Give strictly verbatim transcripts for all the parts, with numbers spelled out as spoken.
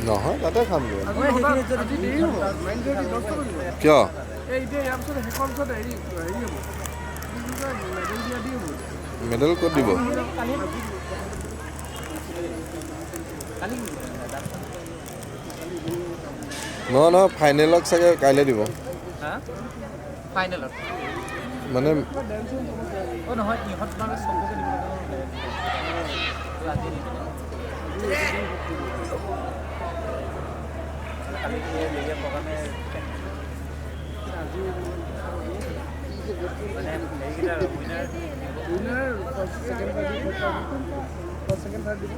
নহয়, তাতে খামগৈ। আজি দেৰি হ'ব, নাইন থাৰ্টি, দহটা বাজিব। কিয়? এই এতিয়া ইয়াৰ পিছত শেষৰ পিছত হেৰি, হেৰি হ'ব। কি বুলি কয়, মেডেল দিয়া দি হ'ব। মেডেল ক'ত দিব? নহয়, নহয়, ফাইনেলক চাগে কাইলৈ দিব। হা? ফাইনেলত? মানে অ, নহয়, ইহঁত মানে চবকে দিব লাগে। আজি নিদিব। কালি হেৰিয়ে প্ৰগ্ৰামে মানে হেৰিকেইটা উইনাৰ। উইনাৰ ফাৰ্ষ্ট, ছেকেণ্ড, থাৰ্ড দিব। ফাৰ্ষ্ট, ছেকেণ্ড, থাৰ্ড দিব।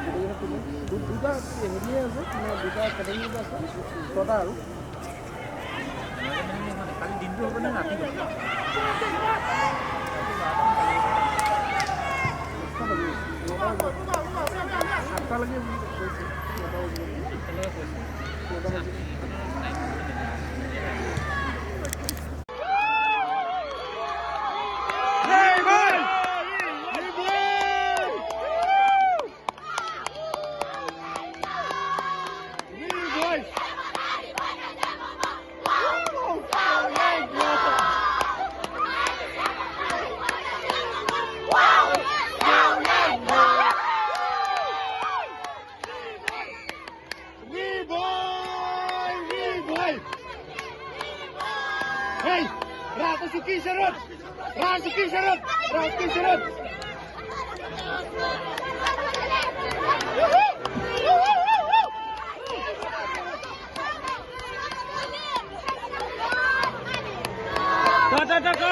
গোটেইকেইটা টিমে দু-, দুটা হেৰিয়ে আছে, মানে দুটা কেটেগৰীত আছে, ছটা আৰু। কালি দিনটো হ'ব নে ৰাতি হ'ব? আঠটা বাজিব। আঠটা লৈকে বুলি কৈছে। নটা বাজিব। Ri bhoi, ri bhoi. Hei, ra ka suki sharot. Ra suki sharot. Ra suki sharot. Ta, ta, ta, ta.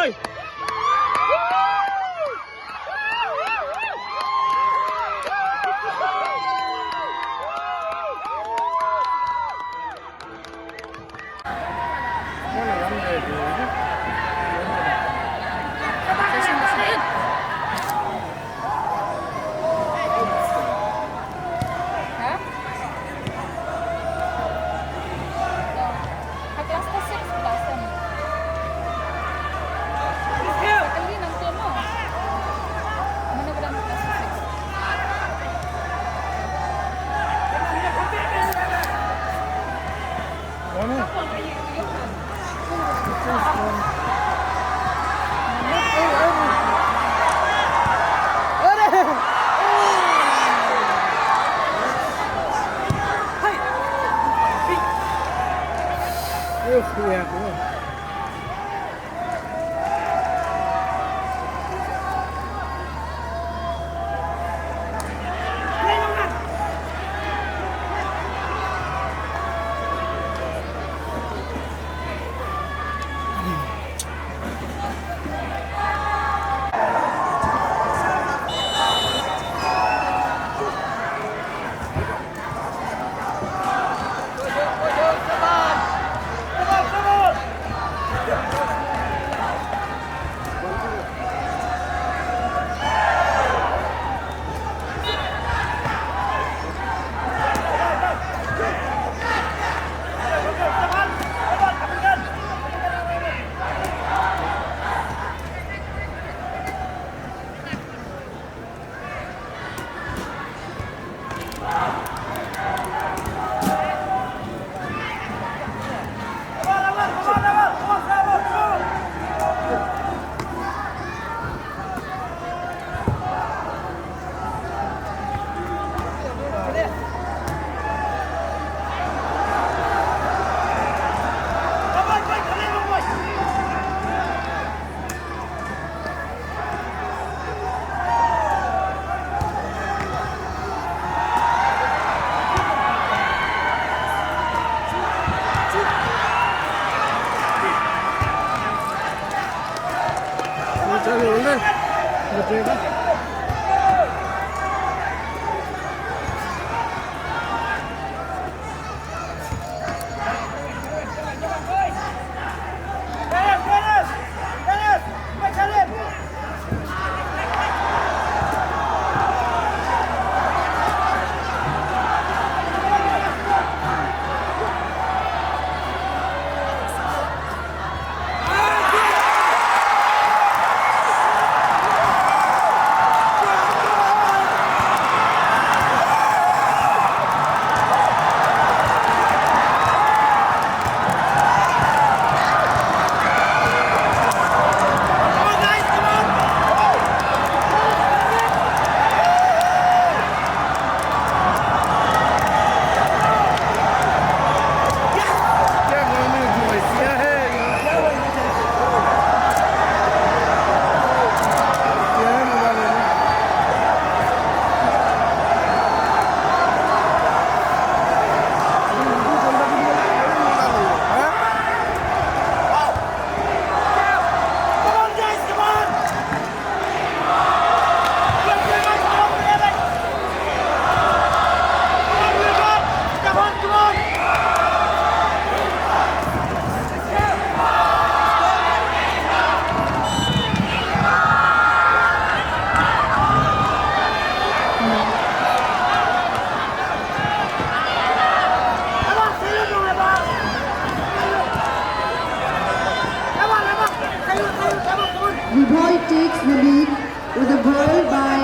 takes the lead with a brawl by